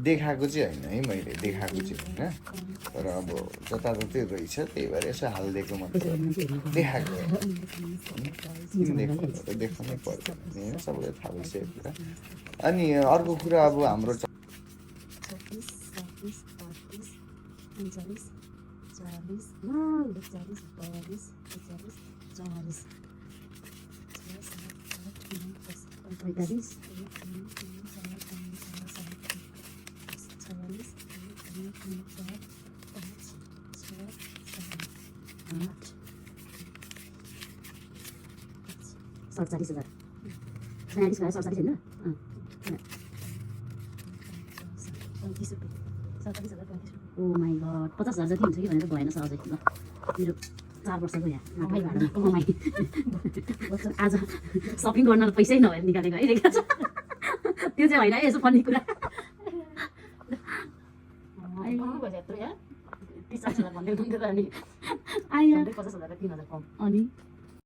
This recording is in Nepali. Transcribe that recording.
देखाएको चाहिँ होइन है, मैले देखाएको चाहिँ होइन, तर अब जताततै रहेछ त्यही भएर यसो हालिदिएको मात्र देखाएको होइन। किन देखाउनु, देखाउनै पर्दैन नि होइन, सबैलाई थाहा भइसकेको कुरा। अनि अर्को कुरा अब हाम्रो 36, 37, 38, 39, 40, 41, 42, 43, 45, 47,000 46 भयो 47 होइन 47,035 ओ माई गड 50,000 जति हुन्छ कि भनेर भएन सर अझै ल मेरो 4 वर्षको यहाँ नाफाइ भाडामा कमाइ आज सपिङ गर्न पैसै नभएर निकालेको आइरहेको छ त्यो चाहिँ होइन है यसो फन्नी कुरा 30,000 भन्दै हुन्थ्यो त अनि 50,000 3,000 कम अनि